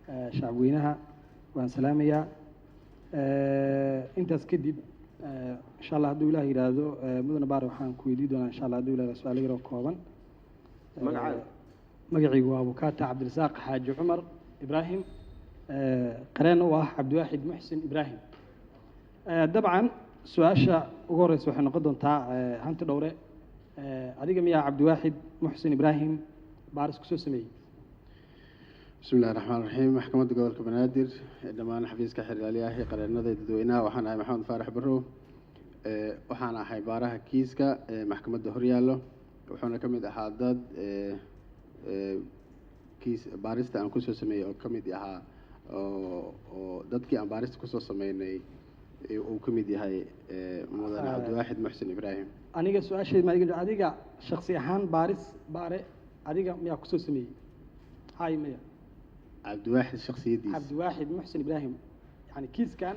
Shacabweynaha waan salaamayaa. Intaas kadib, insha Allah hadduu Ilaah yidhaahdo, mudane baare, waxaan ku weydiin doonaa insha Allah hadduu Ilah yidhahdo su-aalo yaroo kooban. Magacaaga? Magacaygu waa Abukaata Cabdirasaaq Xaaji Cumar Ibraahim, qareen u ah Cabdiwaaxid Muxsin Ibraahim. Dabcan su-aasha ugu horeysa waxay noqon doontaa, hanti dhowre, adiga miyaa Cabdiwaaxid Muxsin Ibraahim baaris kusoo sameeyey? Bismi illahi raxmaan raxiim. Maxkamadda Gobolka Banaadir, dhammaan xafiiska xeraalyaha, qareenada iyo dadweynaha, waxaan ahay Maxamed Faarax Barrow. Waxaan ahay baaraha kiiska ee maxkamadda horyaallo, wuxuuna ka mid ahaa dad kiis baarista aan kusoo sameeyey oo ka mid ahaa oo dadkii aan baarista kusoo sameynay uu ka mid yahay mudane Cabdiwaaxid Muxsin Ibraahim. Aniga su-aasheed ma adiga shaksi ahaan baaris baare adiga miyaa kusoo sameeyey, hay maya? Cabdiwaaxid shaksiyaddiisa? Cabdiwaaxid Muxsin Ibraahim, yani kiiskan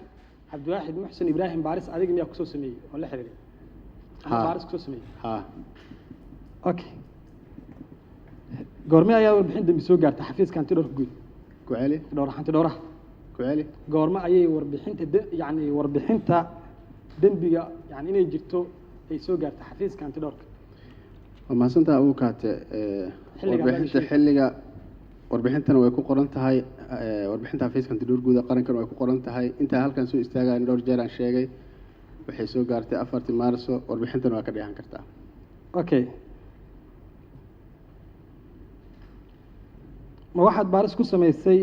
Cabdiwaaxid Muxsin Ibraahim baaris adiga miyaa kusoo sameeyey oo la xiriiray ama Ha. baaris kusoo sameeyey? Ha. Okay, goorme ayaa warbixin dambi soo gaartay xafiiska hanti dhowrka guud? Ku celi. Dhowr hanti dhowraha. Ku celi. Goorme ayay warbixinta yani warbixinta dembiga, yani inay jirto, ay soo gaartay xafiiska hanti dhowrka? Waa mahadsantaha, Abukaate. Xilliga warbixinta sheeg. Xilliga warbixintana way ku qoran tahay, warbixinta xafiiska hantidhowr guud ee qarankana way ku qoran tahay. Intaa halkan soo istaagayan dhowr jeer aan sheegay, waxay soo gaartay 4-tii Maarso, warbixintana waa ka dheehan kartaa. Okay, ma waxaad baaris ku samaysay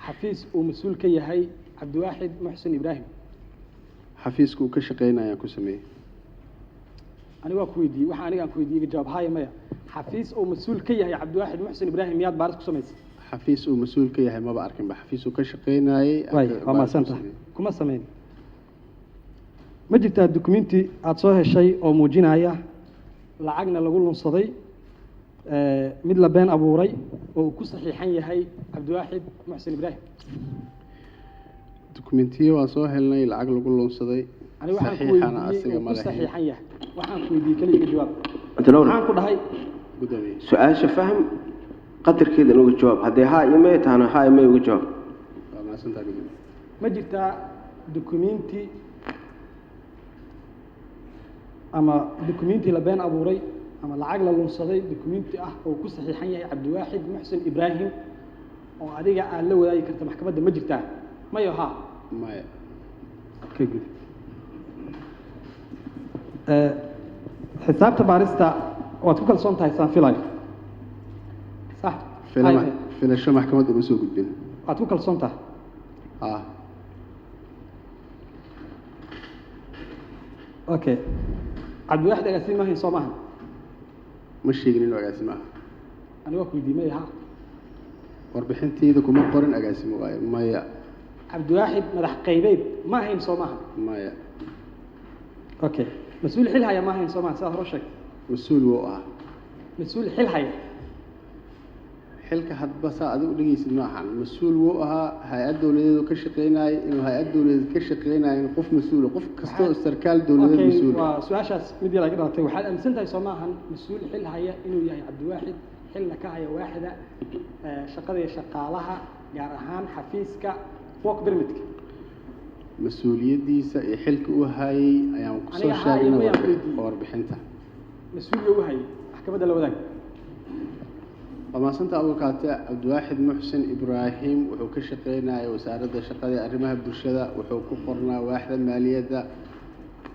xafiis uu mas-uul ka yahay Cabdiwaaxid Muxsin Ibraahim? Xafiiska uu ka shaqeynayaan ku sameeyey. Aniga waa ku weydiiyey, waxa aniga aan ku weydiiyey iga jawaab, haya maya. Xafiis uu mas-uul ka yahay Cabdiwaaxid Muxsin Ibraahim miyaad baaris ku samaysay? Xafiis uu mas-uul ka yahay maba arkinba, xafiis uu ka shaqeynayay waay baaris waa ku mahadsan tahay. sameeyey. Kuma samayn. Ma jirtaa dukumenti aada soo heshay oo muujinaya lacagna lagu lunsaday, mid la been abuuray oo uu ku saxiixan yahay Cabdiwaaxid Muxsin Ibraahim? Dukumentiyo waan soo helnay lacag lagu lunsaday. Aniga waxaan ku saxiixana weydiiyey asiga uu ma ku lahayn. saxiixan yahay waxaan ku weydiiyey, keliya iga jawaab. Antinowre. Waxaan ku dhahay Gudoomiye. Su-aasha fahm, qadarkeeda uga jawaab. Haddii haa iyo maya tahana, haa iyo maya uga jawaab. Waa mahadsantaha, gudoomiye. Ma jirtaa dukumenti ama dukumenti la been abuuray ama lacag la lunsaday, dukumenti ah oo ku saxiixan yahay Cabdiwaaxid Muxsin Ibraahim oo adiga aad la wadaagi karta maxkamadda, ma jirtaa, mayo haa? Maya. Okay, good. Xisaabta baarista waad ku kalsoon tahay saan filayo, sax? Filama Hay, maya. Filasho maxkamadda uma soo gudbin. Waad ku kalsoon tahay? Ha. Okay, Cabdiwaaxid agaasiin maahayn, soo maaha? Ma sheegin inuu agaasimo ah. Aniga waa ku weydiiyey, maya haa? Warbixintayda kuma qorin agaasimo waaye, maya. Cabdiwaaxid madax qaybeed ma ahayn, soo maaha? Maya. Okay, mas-uul xil haya ma ahayn, soo maaha, sidaad hore sheegtay? Mas-uul wuu ahaa. Mas-uul xil haya. Xilka hadba saa adigu dhegeysid ma ahan. Mas-uul wuu ahaa, hay-ad dowladeed uu ka shaqeynayay. Inuu hay-ad dowladeed ka shaqeynayo qof mas-uula, qof kastoo sarkaal dowladeed Okay, mas-uul. Waa su-aashaas mid yar ay ka dhalatay. Waxaad aaminsan tahay, soo maahan, mas-uul xil haya inuu yahay Cabdiwaaxid, xilna ka haya waaxda shaqada iyo shaqaalaha, gaar ahaan xafiiska work permitka? Mas-uuliyaddiisa iyo xilka uu hayay ayaan kusoo Aniga haa iyo sheegnay mayaan weydiiyey. warbixinta. Mas-uul loogu hayay maxkamadda la wadaag. Waa mahadsantaha, Abukaate. Cabdiwaaxid Muxsin Ibraahim wuxuu ka shaqeynayay Wasaaradda Shaqada iyo Arrimaha Bulshada, wuxuu ku qornaa waaxda maaliyadda,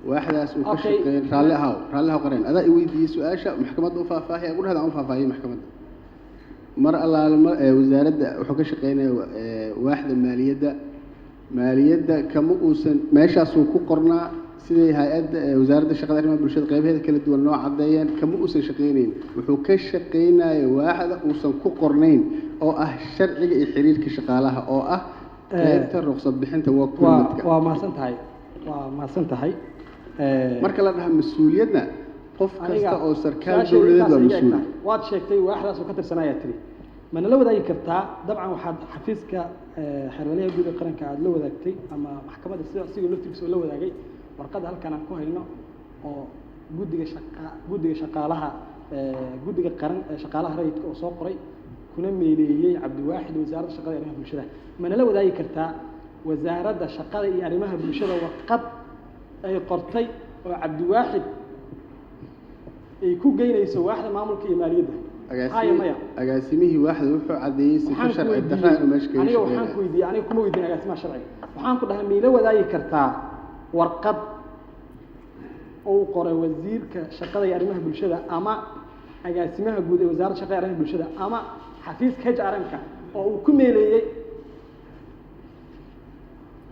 waaxdaas uu ka shaqeyn. Raalli ahaw, raalli ahaw qareen, adaa i weydiiyey su-aasha, maxkamadda u faahfaahiy ugu dhahda, aan u faahfaahiyey maxkamadda. Mar allaale mar wasaaradda wuxuu ka shaqeynaya waaxda maaliyadda. Maaliyadda kama uusan, meeshaasuu ku qornaa siday hay-adda Wasaaradda Shaqada Arrimaha Bulshada qeybaheeda kala duwan noo caddeeyeen. Kama uusan shaqeynayn, wuxuu ka shaqeynaya waaxda uusan ku qornayn oo ah sharciga iyo xiriirka shaqaalaha, oo ah qeybta ruqsad bixinta work waa permitka. Waa mahadsan tahay, waa mahadsan tahay. Marka la dhaha mas-uuliyadna, qof Aniga kasta oo sarkaal su-aashayda dowladeed intaas waa iga eg mas-uul. tahay. Waad sheegtay waaxdaas uu ka tirsanayaa tiri, ma nala wadaagi kartaa? Dabcan waxaad xafiiska xeerwalaha guud ee qaranka aada la wadaagtay ama maxkamadda sida asigoo laftigiisa oo la wadaagay warqadda halkan aan ku hayno oo guddiga shaqa guddiga shaqaalaha, guddiga qaran ee shaqaalaha rayidka oo soo qoray Kuna meeleeyey Cabdiwaaxid Wasaaradda Shaqada iyo Arrimaha Bulshada. Manala wadaagi kartaa Wasaaradda Shaqada iyo Arrimaha Bulshada warqad ay qortay oo Cabdiwaaxid ay ku geynayso waaxda maamulka iyo maaliyadda? Haya, maya? Agaasimihii waaxda wuxuu caddeeyey sifo Waxaan ku sharci weydiiyey darra inuu meesha kaga aniga waxaan ku shaqeynayo. weydiiyey, aniga kuma weydiin agaasimaha sharciga. Waxaan ku dhahay, miila wadaagi kartaa warqad uu qoray wasiirka shaqada iyo arrimaha bulshada ama agaasimaha guud ee Wasaaradda Shaqada iyo Arrimaha Bulshada ama xafiiska HRM-ka oo uu ku meeleeyey?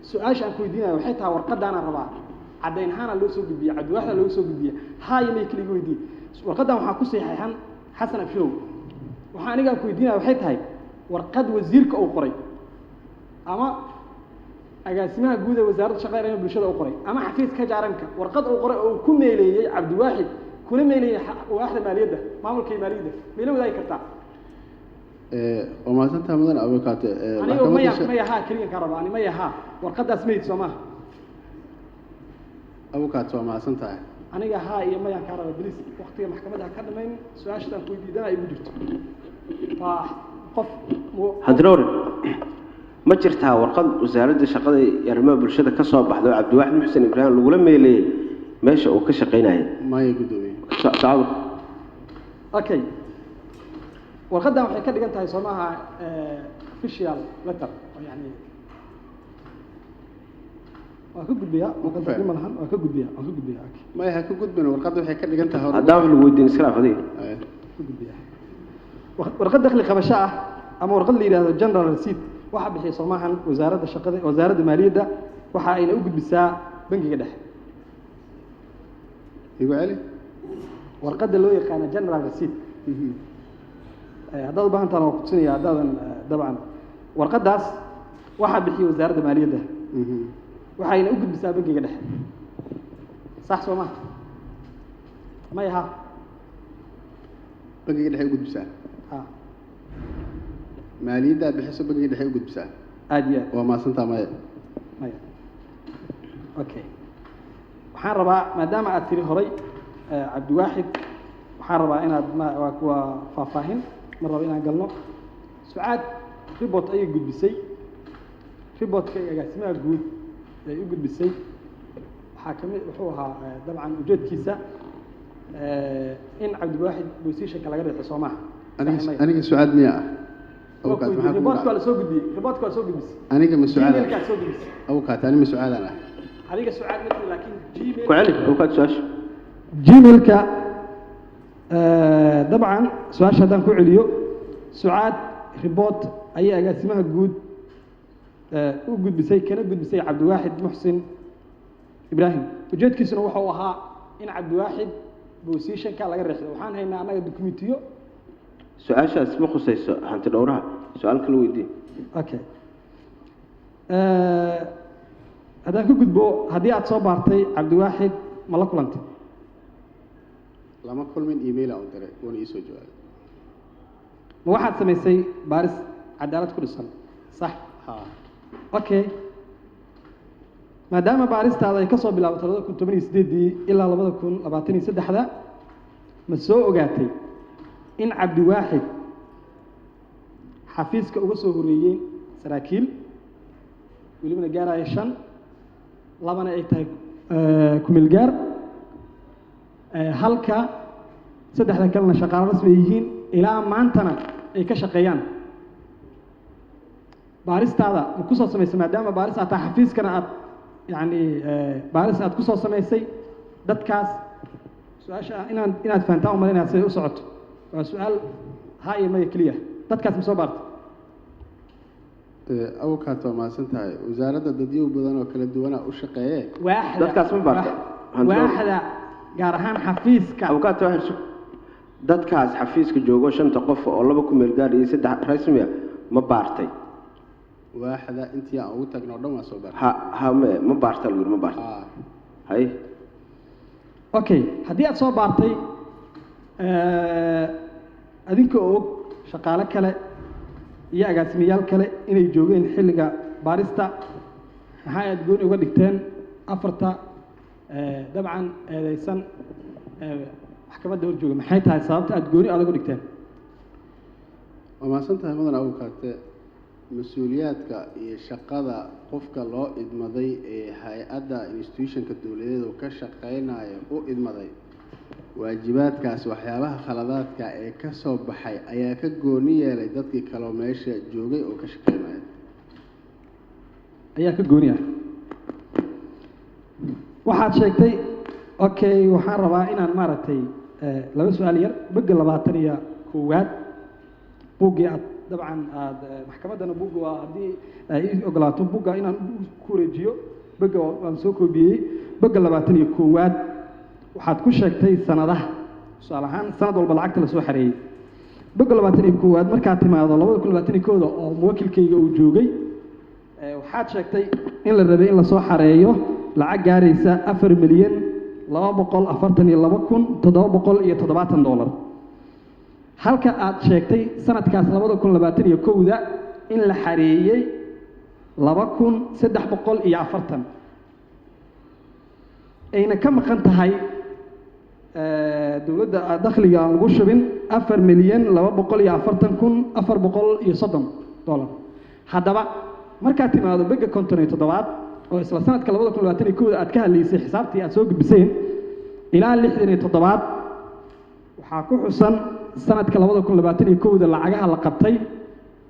Su-aasha aan ku weydiinayo waxay tahay, warqadaanaan rabaa caddayn ahaana loo soo gudbiyey Cabdiwaaxda loogu soo gudbiyey. Haaya, may kaliga weydiiyey. Warqaddan waxaa ku saxiixan Xasan Abshirow. Waxaa aniga aan ku weydiinaya waxay tahay, warqad wasiirka uu qoray ama agaasimaha guud ee Wasaaradda Shaqada iyo Arrimaha Bulshada uu qoray ama xafiiska HRM-ka warqad uu qoray oo uu ku meeleeyey Cabdiwaaxid, kuna meeleeyey waaxda maaliyadda, maamulka iyo maaliyadda, mayla wadaagi kartaa? Waa mahadsantaha, mudan abukaate. Aniga maxkamadda maya, maya, haa keliyan kaa rabaa ani. Maya, haa, warqadaas mayd soo maaha? Abukaate, waa mahadsan tahay. Aniga haa iyo mayaan kaa rabaa, please. Waqtiga maxkamadda ha ka dhamayn. Su-aashaan ku weydiidana igu jirto waa qof Hadrowre, ma jirtaa warqad Wasaaradda Shaqada iyo Arrimaha Bulshada ka soo baxday oo Cabdiwaaxid Muxsin Ibraahim lagula meeleeyey meesha uu ka shaqaynayay? Maya, guddoomiye. Sacado. Okay, warqaddan waxay ka dhigan tahay soo maaha official letter oo yani waa ka gudbiyaa warqadda, dhib ma lahan, waa ka gudbiyaa, waan ka gudbiyaa, okay. Maya, ha ka gudbin. Warqadda waxay ka dhigan tahay Haddaan wax lagu weydiin, iska dhaaf adiga. Ka gudbiyaa. Warqad dakhli qabasho ah ama warqad la yidhaahdo general receipt waxaa bixiya soo maahan Wasaaradda Shaqada, Wasaaradda Maaliyadda, waxa ayna u gudbisaa Bangiga Dhexe? Igu celi. Warqadda loo yaqaano general receipt, haddaad u baahan tahan waa kutusinaya, haddaadan dabcan warqaddaas waxaa bixiya Wasaaradda Maaliyadda, waxayna u gudbisaa Bangiga Dhexe, sax soo maha? Maya, ha? Bangiga Dhexe u gudbisaa? Ha. Maaliyaddaa bixiso, Bangiga Dhexe u gudbisaa. Aada iyo aad. Waa mahadsantaha, maya. Maya, okay. Waxaan rabaa, maadaama aad tiri horay Cabdiwaaxid, waxaan rabaa inaad ma waa faahfaahin ma rabo inaan galno. Sucaad report ayay gudbisay. Reportka ay agaasimaha guud ay u gudbisay waxaa kamid wuxuu ahaa dabcan ujeedkiisa in Cabdiwaaxid positionka laga riixo, soo maaha? Aniga Sax maya? Aniga Sucaad miya ah? Waa Abukaate, ku maxaa weydiiyey. kugu Reportka waa dhacay? la soo gudbiyey, reportka waa soo gudbisay. Aniga ma Sucaad Gmailkaa soo gudbisay. Abukaate, ani ma Sucaadaan ah? Adiga Sucaad ma tiri, laakiin Gmail Ku celi, abukaate, su-aasha. Gmailka dabcan su-aasha haddaan ku celiyo, Sucaad report ayay agaasimaha guud u gudbisay, kana gudbisay Cabdiwaaxid Muxsin Ibraahim. Ujeedkiisuna wuxuu ahaa in Cabdiwaaxid positionka laga riixdo. Waxaan haynaa annaga documentiyo. Su-aashaas ma khusayso hanti dhowraha, su-aal kala weydii. Okay, haddaan ka gudbo, haddii aad soo baartay Cabdiwaaxid, ma la kulantay? Lama kulmin, email aan u diray, wuuna iisoo jawaabay. Ma waxaad samaysay baaris cadaalad ku dhisan, sax? Haa. Okay, maadaama baaristaada ay ka soo bilaabatay 2018-dii ilaa 2023-da, ma soo ogaatay in Cabdiwaaxid xafiiska uga soo horeeyeen saraakiil welibana gaaraya shan, labana ay tahay kumeel gaar, halka saddexda kalena shaqaalo rasmi ay yihiin, ilaa maantana ay ka shaqeeyaan? Baaristaada ma kusoo samaysay, maadaama baaris aad tahay xafiiskana aad yacni baaris aad kusoo samaysay dadkaas? Su-aasha ah inaad fahantaan u malaynaya siday u socoto. Waa su-aal ha iyo maya keliya. Dadkaas ma soo baartay? Abukaat, waa mahadsan tahay. Wasaaradda dadyow badan oo kala duwana u shaqeeye. Waaxda Dadkaas ma baartay? Waaxda, gaar ahaan xafiiska. Abukaate, waxay dadkaas xafiiska joogo, shanta qof oo laba ku meel gaar iyo saddex rasmi ah, ma baartay? Waaxda intii aan ugu tagno o dhan waa soo baartay. Ha ha, ma baarta lagu yidhi, ma baarta? Haa. Hay. Okay, haddii aad soo baartay, adinka oo og shaqaale kale iyo agaasimayaal kale inay joogeen xilliga baarista, maxaa aad gooni uga dhigteen afarta dabcan eedeysan maxkamadda hor jooga? Maxay tahay sababta aad gooni adag u dhigteen? Waa mahadsan tahay mudan abukaate. Mas-uuliyaadka iyo shaqada qofka loo idmaday ee hay-adda institutionka dowladeed uu ka shaqeynayo u idmaday, waajibaadkaas waxyaabaha khaladaadka ee ka soo baxay ayaa ka gooni yeelay dadkii kaloo meesha joogay oo ka shaqeynaya. Ayaa ka gooni ah waxaad sheegtay. Okay, waxaan rabaa inaan maaragtay laba su-aal yar. Bogga 21aad buuggii aad dabcan aad maxkamaddana buugga waa haddii ay ii ogolaato buugga inaan ku wareejiyo bogga waan soo koobiyey. Bogga 21aad waxaad ku sheegtay sanadaha, tusaale ahaan sanad walba lacagta lasoo xareeyey. Bogga 21aad markaad timaado 2021da oo muwakilkayga uu joogay, waxaad sheegtay in la rabay in lasoo xareeyo lacag gaaraysa $4,242,770, halka aad sheegtay sanadkaas 2021da in la xareeyey 2,340, ayna ka maqan tahay dowladda dakhliga aan lagu shubin $4,240,430. Haddaba markaad timaado bogga 57aad oo isla sanadka 2021da aad ka hadlaysay xisaabtii aad soo gudbiseen ilaa 67aad, waxaa ku xusan sanadka 2021da lacagaha la qabtay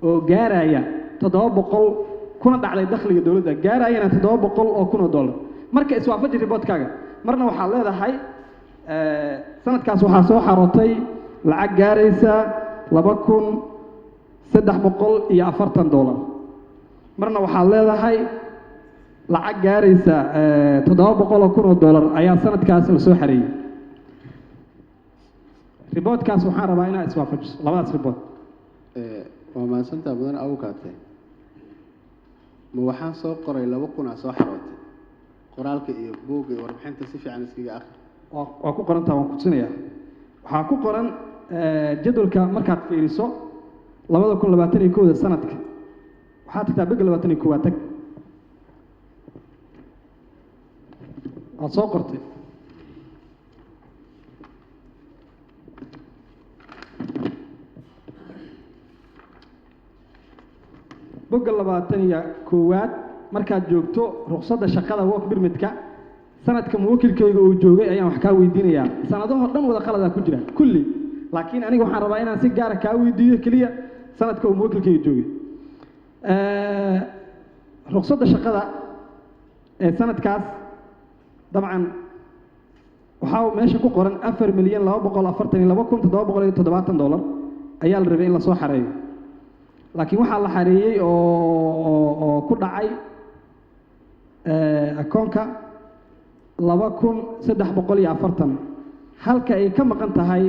oo gaaraya 700 kuna dhacday dakhliga dowladda, gaarayana $700,000. Marka iswaafaji reportkaaga. Marna waxaad leedahay sanadkaas waxaa soo xarootay lacag gaaraysa $2,340, marna waxaad leedahay lacag gaaraysa $700,000 ayaa sanadkaas la soo xareeyey. Reportkaas waxaan rabaa inaad iswaafajiso labadaas report. Waa mahadsantaha mudan abukaate. Ma waxaan soo qoray 2,000 aa soo xarootay? Qoraalka iyo buugga iyo warbixinta si fiican iskaga akhri. Waa ku qorantaa, waan kutusinayaa. Waxaa ku qoran jadwalka markaad fiiriso 2021da sanadka. Waxaad tagtaa bogga 21aad, tag, waad soo qortay. Bogga 21aad markaad joogto ruqsadda shaqada work permitka sanadka muwakilkayga uu joogay ayaan wax kaa weydiinayaa. Sanadahoo dhan wada qaladaa ku jira kulli, laakiin aniga waxaan rabaa inaan si gaara kaa weydiiyo keliya sanadka uu muwakilkayga joogay. Ruqsadda shaqada ee sanadkaas dabcan waxaa meesha ku qoran $4,242,770 ayaa la rabay in lasoo xareeyo, laakiin waxaa la xareeyey oo ku dhacay akoonka 2,340, halka ay ka maqan tahay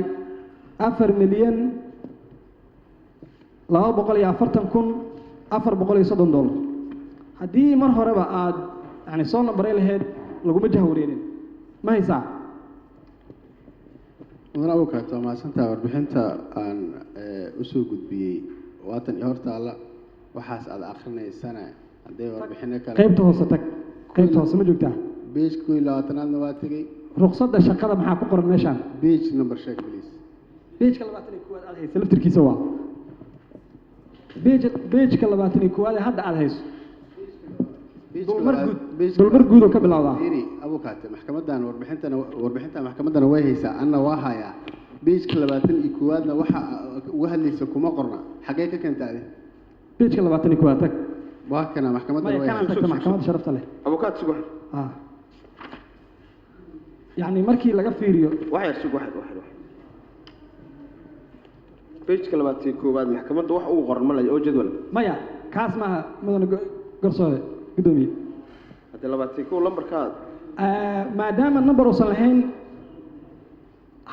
$4,240,430. Haddii mar horeba aad yani soo nambaray lahayd laguma jahwareerin. Ma haysaa? Mudan abukaate, waa mahadsantaha. Warbixinta aan usoo gudbiyey waatan iyo hortaalla. Waxaas aad akrinaysana hadday warbixino kale. Qaybta hoose tag, qaybta hoose ma joogtaa? Page 21aadna waa tegey. Ruqsadda shaqada maxaa ku qoran meeshaan? Page number sheeg, please. Pageka 21aad aad hayso laftirkiisa waa pageka 21aad ee hadda aad hayso. Dulmar guud, dulmar guud oo ka bilowdaa. Fiiri abukaate, maxkamadan warbixintana, warbixinta maxkamaddana way haysaa, anna waa hayaa. Pageka 21aadna waxa uga hadlaysa kuma qorna. Xaggee ka keenta adi? Pageka 21aad tag. Waa kana, maxkamaddana Maya, way kanaan haysaa. tagta maxkamadda sharafta leh. Abukaat, sug wax. Ah, yacni markii laga fiiriyo wax yar sug, wax yar, wax yar, wax yar. Pageka 21aad maxkamadda wax ugu qoran ma la oo jadwal? Maya, kaas maaha, mudane garsoore guddoomiye. Haddii 21 lambarkaad Maadaama number uusan lahayn,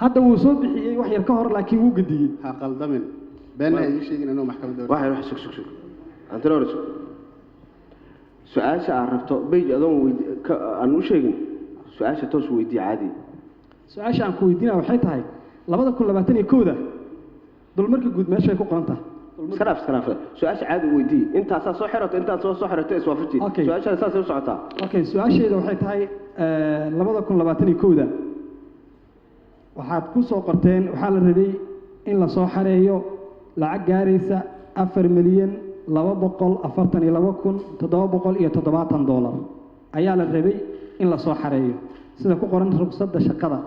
hadda wuu soo bixiyey wax yar ka hor, laakiin wuu gediyey. Ha qaldamin, beenna ha ii sheegin anoo maxkamadda wax yar, wax sug, sug, sug, antenor, sug. Su-aasha aad rabto page adoon weydi ka aan u sheegin, su-aasha toos weydii caadi. Su-aasha aan ku weydiinaya waxay tahay 2021da dulmarka guud meeshay ku qoran tahay. Iska dhaaf, iska dhaaf, su-aasha caadi weydii. Intaasaa soo xirato, intaas soo xirato, iswaafaji. Okay. Su-aashaada saasay u socotaa. Okay, su-aashayda waxay tahay 2021da waxaad ku soo qorteen waxaa la rabay in lasoo xareeyo lacag gaaraysa $4,242,770 ayaa la rabay in la soo xareeyo sida ku qoran ruqsadda shaqada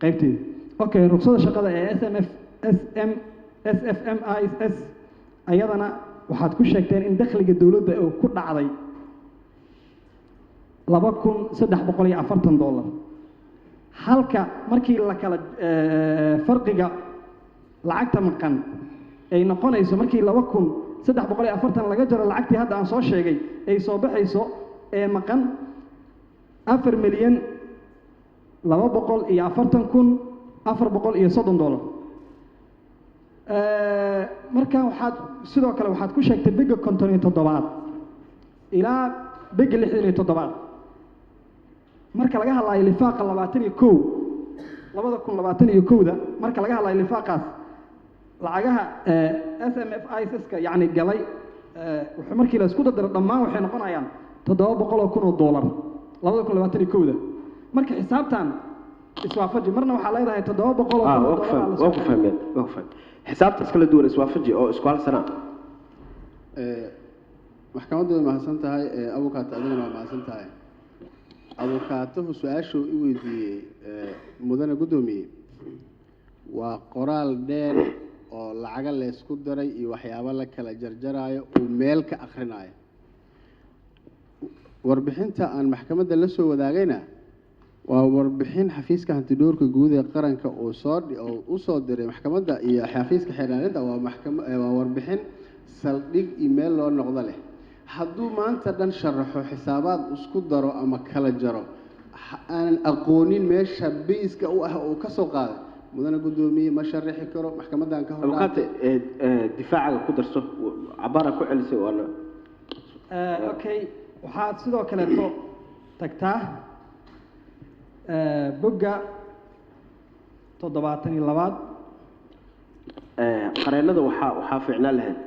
qaybteeda. Okay, ruqsadda shaqada ee SMF SM SFMIS ayadana waxaad ku sheegteen in dakhliga dowladda uu ku dhacday $2,340, halka markii la kala farqiga lacagta maqan ay noqonayso markii 2,340 laga jaro lacagtii hadda aan soo sheegay ay soo baxayso ee maqan $4,240,430. Marka waxaad sidoo kale waxaad ku sheegtay bega 57aad ilaa bega 67aad marka laga hadlayo lifaaqa 21 2021da, marka laga hadlayo lifaaqaas lacagaha SMF ISS-ka yacni galay, wuxuu markii la isku dardaro dhammaan waxay noqonayaan $700,000 2021da. Marka xisaabtan iswaafaji, marna waxaa leedahay toddoba boqol oo kun oo waa ku dollar fahmeen la soo waa ku fahmeen, waa ku fahmeen. Xisaabtaas kala duwan iswaafaji oo isku hal sana. Maxkamaddu way mahadsan tahay. Abukaate, adigana waa mahadsan tahay. Abukaatuhu su-aashuu i weydiiyey, mudane guddoomiye, waa qoraal dheer oo lacaga laysku daray iyo waxyaabo la kala jarjaraayo uu meel ka akhrinayo. Warbixinta aan maxkamadda la soo wadaagayna waa warbixin xafiiska hantidhowrka guud ee qaranka uu soo oo u soo diray maxkamadda iyo xafiiska xeer ilaalinta. Waa maxkama waa warbixin saldhig iyo meel loo noqdo leh. Hadduu maanta dhan sharaxo, xisaabaad isku daro ama kala jaro, aanan aqoonin meesha base-ka u ah oo ka soo qaaday, mudane guddoomiye, ma sharaxi karo maxkamaddan ka hor Abukaate, difaacaga ku darso, cabaara ku celisay waana. Okay, waxaad sidoo kaleeto tagtaa bogga 72aad. Qareennada waxaa fiicnaan lahayd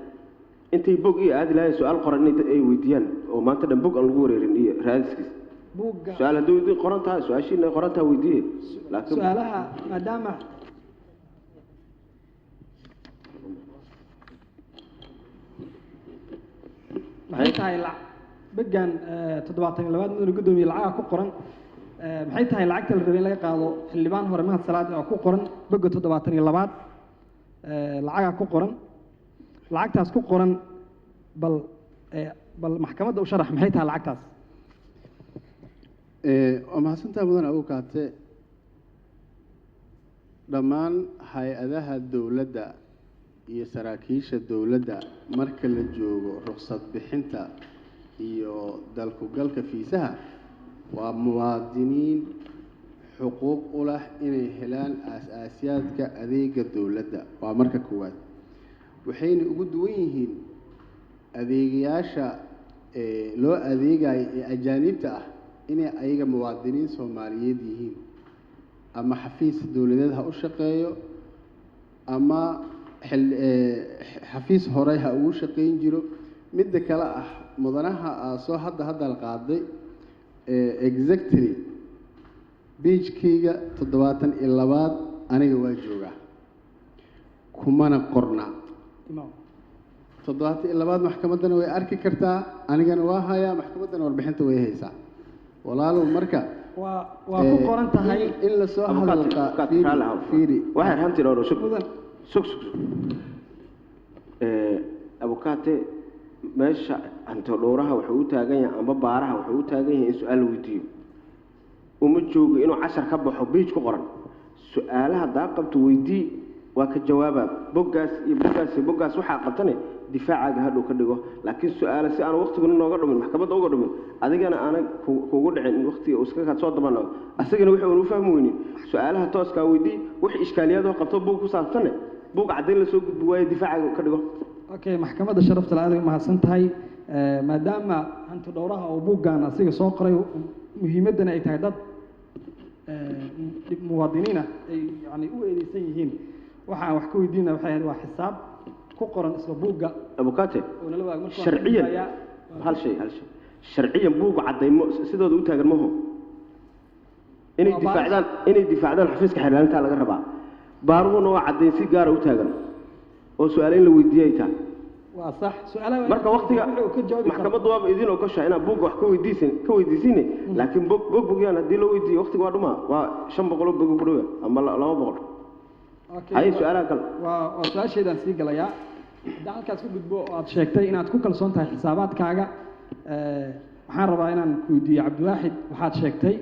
intay bog iyo aadi lahayn su-aal qoran inay ay weydiiyaan oo maanta dhan bog aan lagu wareerin iyo raadiskiis. Buugga Su-aal haddii weydiin qoran tahay, su-aashiina ay qoran tahay weydiiye, laakiin su-aalaha maadaama maxay tahay boggan 72aad, mudane guddoomiye, lacagaha ku qoran, maxay tahay lacagta la rabay in laga qaado xildhibaan hore Mahad Salaad oo ku qoran bogga 72aad? Lacagaa ku qoran, lacagtaas ku qoran, bal maxkamadda u sharax maxay tahay lacagtaas. Waa mahadsantahay mudan abukaate. Dhammaan hay-adaha dowladda iyo saraakiisha dowladda marka la joogo ruqsad bixinta iyo dalkugalka fiisaha waa muwaadiniin xuquuq u leh inay helaan aas-aasiyaadka adeega dowladda. Waa marka koowaad. Waxayna ugu duwan yihiin adeegayaasha loo adeegayo ee ajaanibta ah inay ayaga muwaadiniin Soomaaliyeed yihiin, ama xafiis dowladeed ha u shaqeeyo ama xafiis horey ha ugu shaqeyn jiro. Midda kale ah, mudanaha aa soo hadda hadal qaaday, exactly page-kayga 72aad aniga waa joogaa, kumana qorna. 72aad maxkamaddana way arki kartaa, anigana waa hayaa, maxkamaddana warbixinta way haysaa, walaalow. Marka waa ku qoran tahay. In lasoo hadalqa, fiiri. Waxay hanti dhowr sug sug sug. Abukaate, meesha hanti dhowraha wuxuu u taagan yahay amba baaraha wuxuu u taagan yahay in su-aal la weydiiyo. Uma joogo inuu cashar ka baxo page ku qoran. Su-aalaha daa qabto weydii, waa ka jawaabaa. Boggaas iyo boggaas iyo boggaas waxaa qabtane difaacaaga hadhow ka dhigo, laakiin su-aale si aan waqtiguna nooga dhumin, maxkamadda uga dhumin, adigana aanay kugu dhicin in waqtiga uu iska soo dabanago, asagana wixii uunu fahmi weynin, su-aalaha tooskaa weydii. Wix ishkaaliyadoo qabto buug ku saabsanne, buug caddayn lasoo gudbi waayo, difaacaaga ka dhigo. Okay, maxkamadda sharafta la aad ay u mahadsan tahay. Maadaama hanti dhowraha oo buuggan asiga soo qoray, muhiimaddana ay tahay dad muwaadiniina ay yani u eedeysan yihiin, waxa aan wax ka weydiinaya waxay ahayd waa xisaab ku qoran isla buugga Abukaate, oo nala wadaag. Marka waan ka sharciyan gudbayaa. Hal shay sharciyan buugga caddaymo sidooda u taagan maho inay Waa baaris. Difaacdaan, inay difaacdaan xafiiska xeerlaalinta laga rabaa. Baaruhuna waa caddayn si gaara u taagan. Oo su-aale in la weydiiyey ay tahay. Waa sax, su-aalaha Marka waqtiga wuxuu ka jawaabi karo. Maxkamaddu waaba idin ogoshaa inaad buugga wax ka weydiisine, laakiin bog bog bogyaan haddii loo weydiiyo waqtiga waa dhumaa, waa 500 oo bog ku dhowa ama 200. Okay. Haye, su-aalaha kale. Waa su-aasheedaan sii galayaa. Haddaan halkaas ku gudbo oo aad sheegtay inaad ku kalsoon tahay xisaabaadkaaga, waxaan rabaa inaan ku weydiiyo Cabdiwaaxid, waxaad sheegtay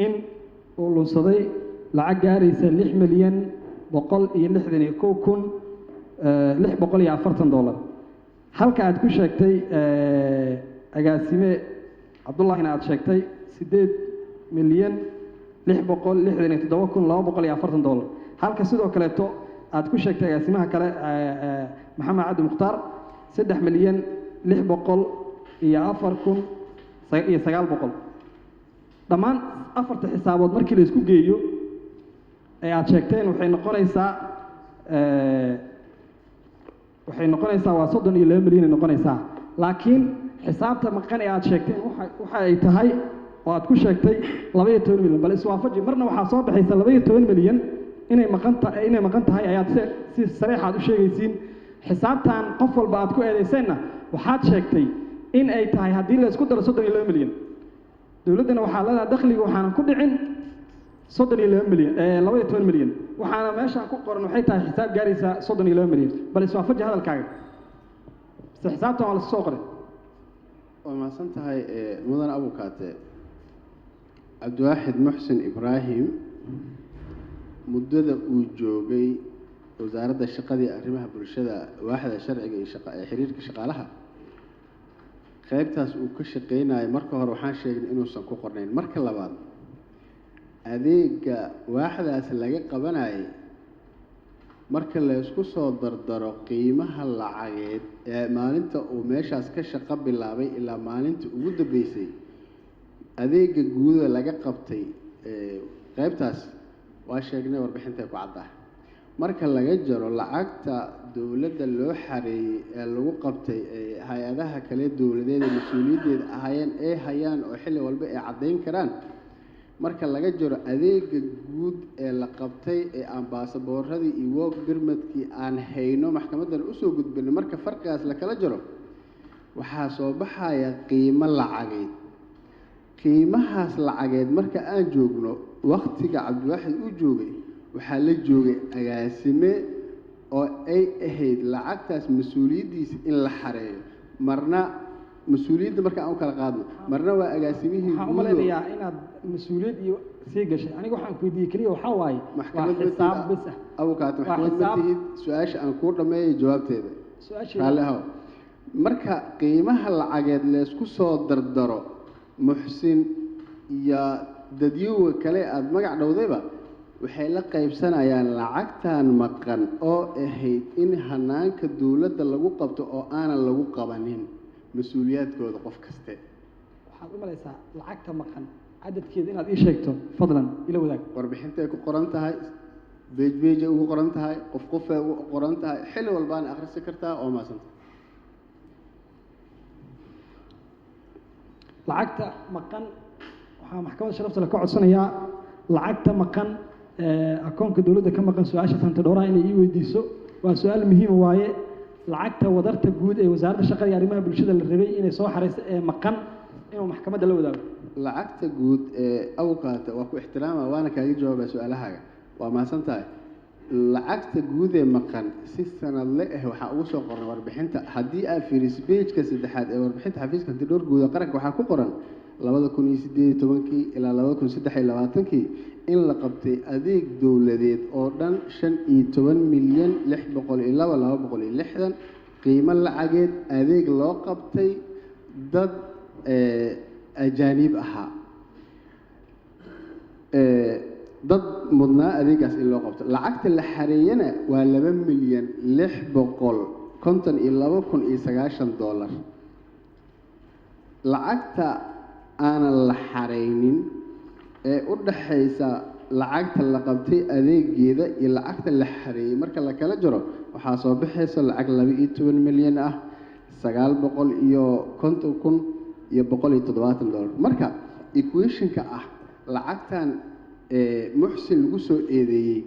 in uu lunsaday lacag gaaraysa $6,161,640, halka aad ku sheegtay agaasime Cabdullahina aad sheegtay $8,667,240, halka sidoo kaleeto aad ku sheegtay agaasimaha kale Maxamed Cabdi Mukhtaar 3,604,900. Dhammaan afarta xisaabood markii la isku geeyo ee aad sheegteen waxay noqonaysaa waa 32 milyan ay noqonaysaa. Laakiin xisaabta maqan ee aad sheegteen waxa ay tahay oo aad ku sheegtay 12 milyan. Bal iswaafaji, marna waxaa soo baxaysa 12 milyan inay maqan tahay ayaad si sareex aad u sheegaysiin. Xisaabtan qof walba aad ku eedayseenna waxaad sheegtay in ay tahay haddii la isku daro 32 milyan. Dowladdana waxaa leedahay dakhliga waxaanan ku dhicin 32 milyan, 12 milyan. Waxaana meeshaan ku qoran waxay tahay xisaab gaaraysa 32 milyan. Bal iswaafaji hadalkaaga, mise xisaabtan waa la soo qoray? Waa mahadsan tahay, mudan abukaate. Cabdiwaaxid Muxsin Ibraahim muddada uu joogay Wasaaradda Shaqada iyo Arrimaha Bulshada, waaxda sharciga iyo shaqa ee xiriirka shaqaalaha, qaybtaas uu ka shaqeynayo, marka hore waxaan sheegnay inuusan ku qornayn. Marka labaad, adeega waaxdaas laga qabanayay marka la isku soo dardaro qiimaha lacageed ee maalinta uu meeshaas ka shaqo bilaabay ilaa maalinta ugu dambeysay, adeega guuda laga qabtay qaybtaas waa sheegnay, warbixintay ku caddahay. Marka laga jaro lacagta dowladda loo xareeyey ee lagu qabtay ee hay-adaha kale dowladeed ee mas-uuliyaddeeda ahaayeen ee hayaan oo xilli walba ay caddayn karaan, marka laga jaro adeega guud ee la qabtay ee aan baasaboorradii iyo work permitkii aan hayno maxkamaddana usoo gudbinay, marka farqigaas la kala jaro waxaa soo baxaya qiimo lacageed. Qiimahaas lacageed marka aan joogno waktiga Cabdiwaaxid uu joogay, waxaa la joogay agaasime oo ay ahayd lacagtaas mas-uuliyaddiisa in la xareeyo. Marna mas-uuliyadda marka aan u kala qaadno, marna waa agaasimihii Waxaan u guudo. malaynayaa inaad mas-uuliyad iyo sii gashay. Aniga waxaan ku weydiiyey keliya waxaa waaye waa Maxkamad ma xisaab tihid bis ah. Abukaate, Waa maxkamad ma tihid. Su-aasha aan kuu dhammeeyay jawaabteeda. Su-aasheeda. Raalli ahow. Marka qiimaha lacageed laysku soo dardaro, Muxsin iyo dadyowa kale aada magac dhowdayba waxay la qaybsanayaan lacagtan maqan oo ahayd in hanaanka dowladda lagu qabto oo aanan lagu qabanin, mas-uuliyaadkooda qof kaste. Waxaad u malaysaa lacagta maqan cadadkeeda inaad ii sheegto, fadlan ila wadaag. Warbixintay ku qoran tahay, beej beejay ugu qoran tahay, qof qofay ugu qoran tahay, xilli walbaana akhrisi kartaa oo maasanta. Lacagta maqan waxaa maxkamadda sharafta leh ka codsanayaa lacagta maqan ee akoonka dowladda ka maqan, su-aasha santidhooraha inay ii weydiiso. Waa su-aal muhiima waaye. Lacagta wadarta guud ee Wasaaradda Shaqada iyo Arrimaha Bulshada la rabay inay soo xareyso ee maqan inuu maxkamadda la wadaago. Lacagta guud ee, abukaata, waa ku ixtiraama waana kaaga jawaabaa su-aalahaaga, waa mahadsan tahay. Lacagta guud ee maqan si sanadle ah waxaa ugu soo qoran warbixinta. Haddii aad fiiriso page-ka saddexaad ee warbixinta xafiiska hantidhowr guud ee qaranka, waxaa ku qoran 2018-kii ilaa 2023-kii in la qabtay adeeg dowladeed oo dhan 15,602,260 qiimo lacageed, adeeg loo qabtay dad ajaaniib ahaa, dad mudnaa adeegaas in loo qabto. Lacagta la xareeyana waa $2,652,090. Lacagta aanan la xareynin ee u dhaxaysa lacagta la qabtay adeegeeda iyo lacagta la xareeyey marka la kala jaro, waxaa soo baxaysa lacag 12 milyan ah $950,170. Marka equationka ah lacagtan Muxsin lagu soo eedeeyey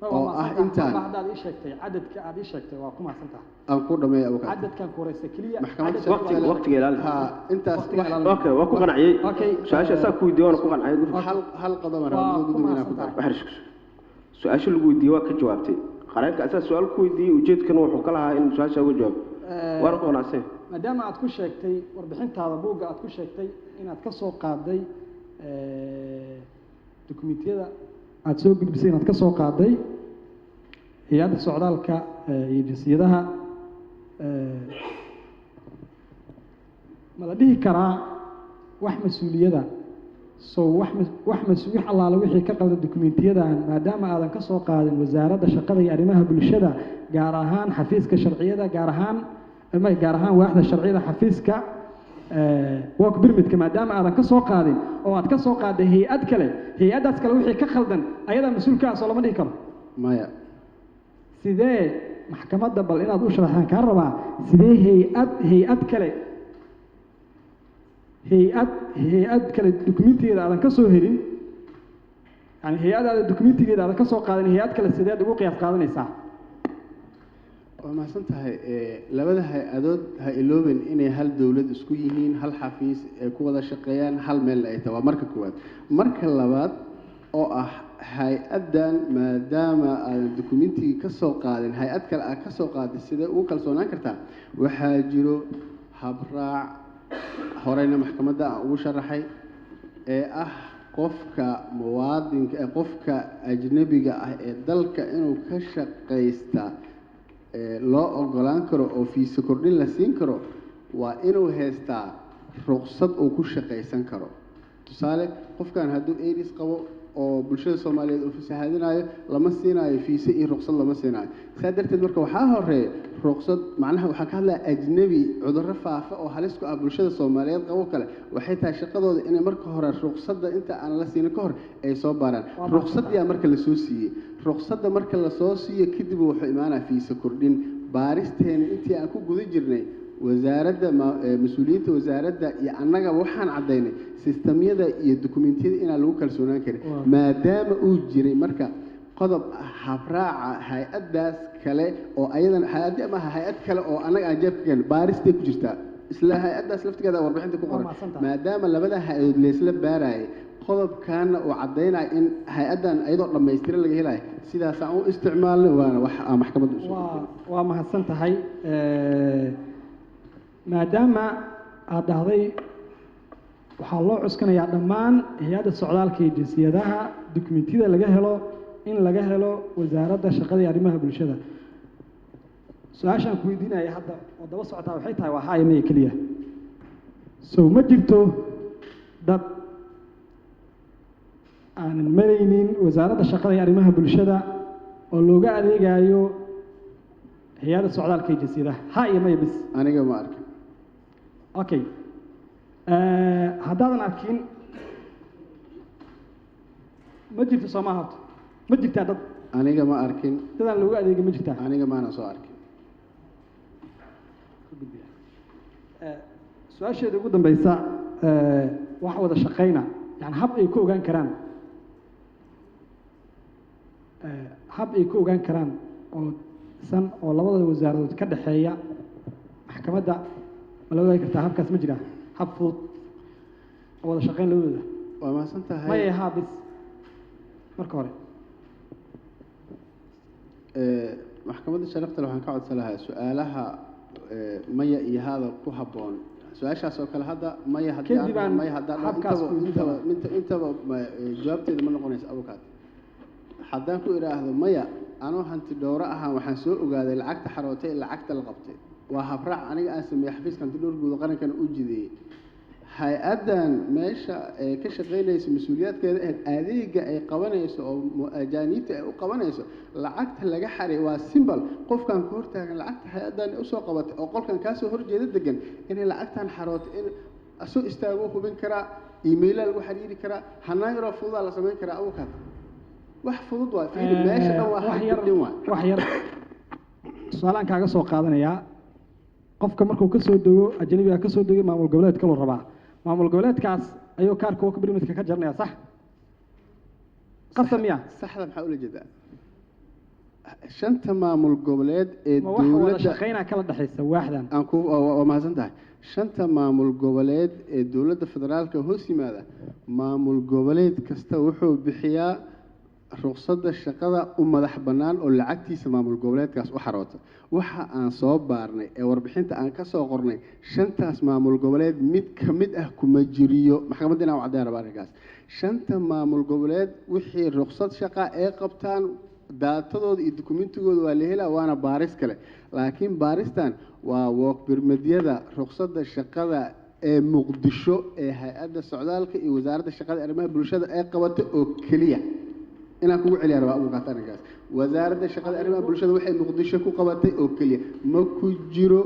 Oo ah intaan Haddaad ii sheegtay cadadka aad ii sheegtay, waa ku mahadsantahay. Aan ku dhameeyo, abukaate. Cadadkan ku horeysa keliya. Maxkamadda cadadka. Waqtiga, waqtiga ilaali. Ha, intaas. Waqtiga ilaali. Okay, waa ku qanciyey. Okay. Su-aasha saa ku weydiiyey waana ku qanciyey gudub. Hal qodob aan Waa rabaa ku gudub inaan ku mahadsantahay. daro. Wax isku su-aasha lagu weydiiyey waa ka jawaabtay. Qareenka asaa su-aal ku weydiiyey, ujeedkana wuxuu ka lahaa in su-aasha uga jawaabo, waana ku qanacsan. Maadaama aad ku sheegtay warbixintaada buugga aad ku sheegtay inaad ka soo qaaday dukumentiyada aad soo gudbisay, inaad ka soo qaaday hay-adda socdaalka iyo jinsiyadaha, ma la dhihi karaa wax mas-uuliyada so wax wax mas wax allaale wixii ka qaldan dukumentiyadan, maadaama aadan ka soo qaadin Wasaaradda Shaqada iyo Arrimaha Bulshada, gaar ahaan xafiiska sharciyada, gaar ahaan ama gaar ahaan waaxda sharciyada xafiiska work permitka, maadaama aadan ka soo qaadin oo aad ka soo qaaday hay-ad kale, hay-addaas kale wixii ka khaldan ayadaa mas-uulka ah, soo lama dhihi karo? Maya. Sidee maxkamadda bal inaad u sharaxaan kaa rabaa, sidee hay-ad kale hay-ad kale dukumentigeeda aadan ka soo helin, yani hay-adaada dukumentigeeda aadan ka soo qaadin, hay-ad kale sideed ugu qiyaas qaadanaysaa? Waa mahadsan tahay. Labada hay-adood ha iloobin inay hal dowlad isku yihiin, hal xafiis ay ku wada shaqeeyaan, hal meelna ay tahay. Waa marka koowaad. Marka labaad oo ah hay-addan, maadaama aadan dukumentigii ka soo qaadin, hay-ad kale aad ka soo qaaday, sidee ugu kalsoonaan kartaa? Waxaa jiro habraac horeyna maxkamadda aan ugu sharaxay ee ah qofka muwaadinka ee qofka ajnabiga ah ee dalka inuu ka shaqaysta ee loo ogolaan karo oo fiisa kordhin la siin karo waa inuu haystaa ruqsad uu ku shaqaysan karo. Tusaale, qofkan hadduu AIDS qabo oo bulshada Soomaaliyeed uu fasahaadinayo, lama siinayo fiise iyo ruqsad lama siinayo. Saa darteed marka waxaa horeeya ruqsad. Macnaha waxaan ka hadlayaa ajnabi cudurro faafa oo halis ku ah bulshada Soomaaliyeed qabo kale, waxay tahay shaqadooda inay marka hore ruqsadda inta aan la siinin ka hor ay soo baaraan. Ruqsaddiyaa marka lasoo siiyey, ruqsadda marka lasoo siiyo kadib wuxuu imaanaa fiise kordhin. Baaristeena intii aan ku guda jirnay, wasaaradda mas-uuliyiinta wasaaradda iyo annaga waxaan caddaynay sistamyada iyo dukumentiyada inaan lagu kalsoonaan karin, maadaama uu jiray marka qodob habraaca hay-addaas kale oo ayadan hay-addi maaha, hay-ad kale oo annaga aan jeebka keenin, baaristay ku jirtaa, isla hay-addaas laftigeeda warbixinta ku qoran. Maadaama labada hay-adood leysla baarayay, qodobkaana uu caddaynaya in hay-addan iyadoo dhammaystiran laga helayo, sidaasaan u isticmaalnay, waana wax aan maxkamadda usoo Waa mahadsan tahay. Maadaama aad dhahday waxaa loo cuskanayaa dhammaan hay-adda socdaalka iyo jinsiyadaha dukumentiyada laga helo in laga helo Wasaaradda Shaqada iyo Arrimaha Bulshada, su-aashaan ku weydiinaya hadda oo daba socotaa waxay tahay waa haa maya keliya. So ma jirto dad aanan maraynin Wasaaradda Shaqada iyo Arrimaha Bulshada oo looga adeegayo hay-adda socdaalka iyo jinsiyadaha? Ha iyo maya bis. Aniga ma arkin. Okay, haddaadan arkin, ma jirto soo maaha? Horta ma jirtaa dad? Aniga ma arkin. Dadaan looga adeegin ma jirtaa? Aniga maana soo arkin. Su-aasheeda ugu dambeysa, wax wada shaqeyna, yani hab ay ku ogaan karaan, hab ay ku ogaan karaan oo san oo labada wasaaradood ka dhexeeya, maxkamadda ma la wadaagi kartaa? Habkaas ma jiraa, hab fudud oo wada shaqeyn labadooda? Waa mahadsan tahay. Maya, haa bis marka hore. Maxkamadda sharafta leh, waxaan ka codsan lahaa su-aalaha maya iyo haada ku habboon. Su-aashaas oo kale hadda maya haddii Kadib aan maya haddaan dhaho habkaas intaba ku intaba intaba jawaabteeda ma noqonayso. Abukaat, haddaan ku idhaahdo maya, anoo hanti dhowro ahaan waxaan soo ogaaday lacagta xarootay, lacagta la qabtay, waa habraac aniga aan sameeyey, xafiiska hanti dhowr guud qarankana u jideeyey. Hay-addan meesha ay ka shaqaynayso mas-uuliyaadkeeda ahayd adeega ay qabanayso oo ajaaniibta ay u qabanayso, lacagta laga xaray waa simbal. Qofkan ku hortaagan lacagta hay-addan usoo qabatay oo qolkan kaasoo horjeeda degan inay lacagtan xarootay in asoo istaago hubin karaa, emailaa lagu xiriiri karaa, hanaan yaroo fududaa la samayn karaa. Abukaat, wax fudud waa fiiri, meesha dhan waa wax yar xadgudbin waay. Wax yar su-aalaan kaaga soo qaadanayaa. Qofka markuu ka soo dego, ajnabiga ka soo degay maamul goboleed kaluu rabaa, maamul goboleedkaas ayuu kaarka work permitka ka jaranaya, sax qasab miya? Saxda maxaa ula jeedaa? Shanta maamul goboleed ee Ma wax wada dowladda shaqaynaa kala dhexaysa waaxdan? Aan ku waa mahadsan tahay. Shanta maamul goboleed ee dowladda federaalka hoos yimaada, maamul goboleed kasta wuxuu bixiyaa ruqsadda shaqada u madax bannaan oo lacagtiisa maamul goboleedkaas u xaroota. Waxa aan soo baarnay ee warbixinta aan ka soo qornay, shantaas maamul goboleed mid ka mid ah kuma jiriyo. Maxkamadda inaan u caddeyn rabaa arrinkaas. Shanta maamul goboleed wixii ruqsad shaqa ee qabtaan, daatadooda iyo dukumentigooda waa la helaa, waana baaris kale. Laakiin baaristan waa work permityada ruqsadda shaqada ee Muqdisho ee hay-adda socdaalka iyo wasaaradda shaqada iyo arrimaha bulshada ee qabata oo keliya. Inaan kugu celiya rabaa, abukaata, arrinkaas. Wasaaradda shaqada iyo arrimaha bulshada waxay Muqdisho ku qabatay oo keliya, ma ku jiro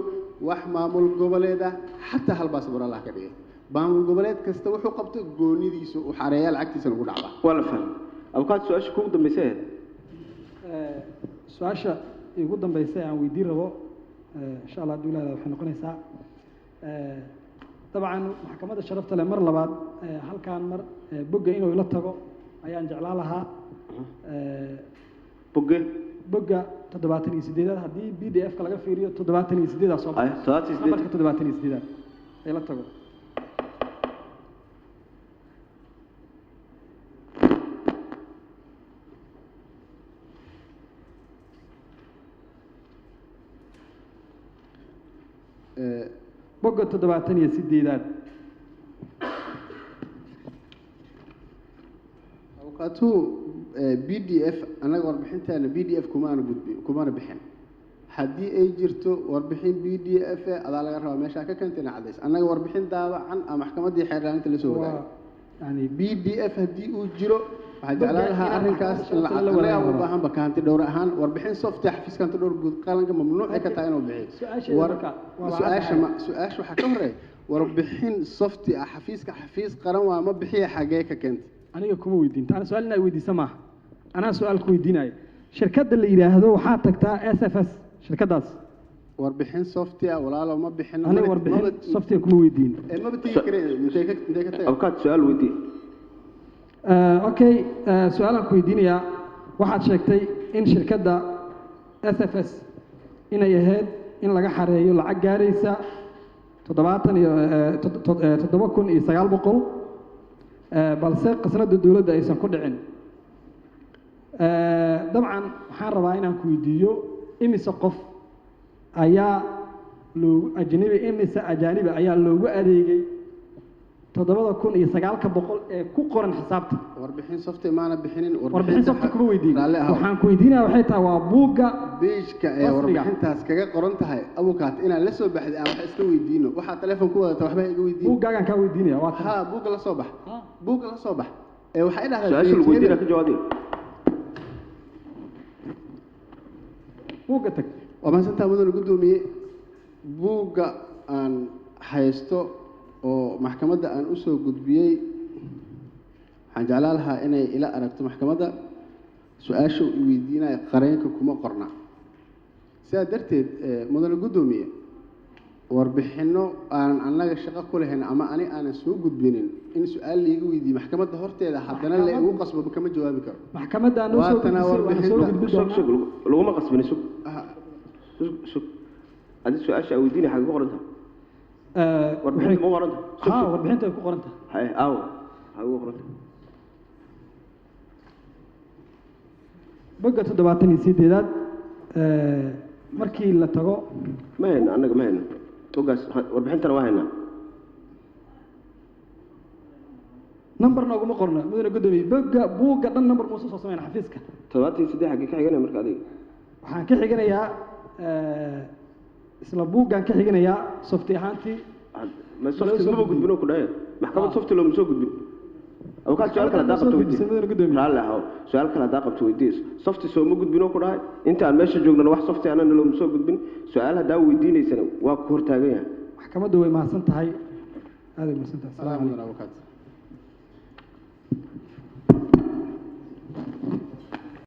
wax maamul goboleed ah. Xataa hal baasboor Allah ka dhigay, maamul goboleed kasta wuxuu qabto goonidiisa u xareeyaa, lacagtiisa lagu dhacdaa. Waa la fahmay. Abukaat, su-aasha kugu dambaysa ahayd? Su-aasha igu dambaysa ee aan weydiin rabo, insha Allah hadduu ilaahda, waxay noqonaysaa, dabcan maxkamadda sharafta leh mar labaad, halkaan mar, bogga inuu ila tago ayaan jeclaan lahaa. Bogge? Bogga 78aad. Haddii PDF ka laga fiiriyo, 78aa soo Ay, 78. Nambarka 78aad ila tago. Bogga 78aad. Abukaatuhu, PDF annaga warbixinteena PDF kumaana gudbi, kumana bixin. Haddii ay jirto warbixin PDF adaa laga rabaa meeshaa ka keentay ina caddays. Annaga warbixin daawacan ama maxkamaddii xeer ilaalinta la soo wadaagay. Waa yani PDF haddii uu jiro, waxaan jeclaan lahaa Bogga arrinkaas in la inaad la annagaa wadaagi u rabo. baahanba ka hanti dhowr ahaan warbixin soft ah xafiiska hanti dhowr guud qaranka mamnuuc ay ka tahay inuu bixiyo. Su-aasheeda marka waa Su-aasha caddahay. ma su-aasha waxaa ka horeeya warbixin soft ah xafiiska, xafiis qaran waa, ma bixiya, xagee ka keentay? Aniga kuma weydiin taana. Su-aal inaa weydiisa maaha, anaa su-aal ku weydiinaya. Shirkadda la yidhaahdo waxaa tagtaa SFS, shirkaddaas. Warbixin soft ah, walaalo, ma bixin. Aniga warbixin soft kuma weydiin. Maba tegi kareen. Intee ka taga? Abukaat, su-aal weydii. Okay, su-aalaan ku weydiinayaa. Waxaad sheegtay in shirkadda SFS inay ahayd in laga xareeyo lacag gaaraysa 77,900, balse qasnada dowladda aysan ku dhicin. Dabcan waxaan rabaa inaan ku weydiiyo, imise qof ayaa loogu ajnabi, imise ajaanibi ayaa loogu adeegay 7,900 ee ku qoran xisaabta? Warbixin soft maana bixinin. Warbixin soft kuma weydiin. Raalli ahow. Waxaan ku weydiinaya waxay tahay waa buugga Page-ka ee rasmiga. Warbixintaas kaga qoran tahay, abukaat, inaan la soo baxday aan wax iska weydiino. Waxaa telefoon ku wadata waxba iga weydiin. Buuggaagaan kaa weydiinaya, waa tan. Ha, buugga la soo bax, buugga la soo bax ee waxay dhahdaa Su-aasha lagu page weydiina hebel. ka jawaabay. Buugga tag. Waa mahadsantaha, mudane guddoomiye. Buugga aan haysto oo maxkamadda aan usoo gudbiyey, waxaan jeclaan lahaa inay ila aragto maxkamadda. Su-aasha uu weydiinayo qareenka kuma qorna. Sidaa darteed, mudane guddoomiye, warbixinno aanan annaga shaqo ku lahayn ama ani aanan soo gudbinin in su-aal laiga weydiiyo maxkamadda horteeda haddana la igu qasbo, kama jawaabi karo. Maxkamadda noo soo Waa tanaa gudbisay, waana soo warbixinta. gudbin Sug. doonaa. Sug, laguma qasbin, sug. Ah, Sug, sug. Adi su-aasha aa weydiinaya xagee ku qoran tahay? Warbixinta ma qoran tahay? Sug. Ha. Sug. Warbixinta ay ku qoran tahay. Haye, aawo xagee ku qoran tahay? Bogga 78aad markii la tago. Ma hayno annaga, ma hayno boggaas. Warbixintana waa haynaa. Number nooguma qorna, mudane guddoomiye. Bogga buugga dhan number muuse soo sameyn xafiiska. 78 xaggee ka xiganaya marka adiga? Waxaan ka xiganayaa, isla buuggaan ka xiganayaa softi ahaantii. Ma soft maba gudbin oo ku dhahe maxkamad soft looma soo gudbin. Abukaat, su-aal kale haddaa qabto Soo gudbisay, mudane weydii. guddoomiye. Raalli ahow, su-aal kale haddaa qabto weydiis. Soft sooma gudbin oo ku dhahay. Inta aan meesha joognana wax soft anana looma soo gudbin. Su-aal haddaa weydiinaysana waa ku hortaagan yahay. Maxkamaddu way mahadsan tahay, aad ay mahadsan tahay. Asalaamu salaam calaykum. abukaat.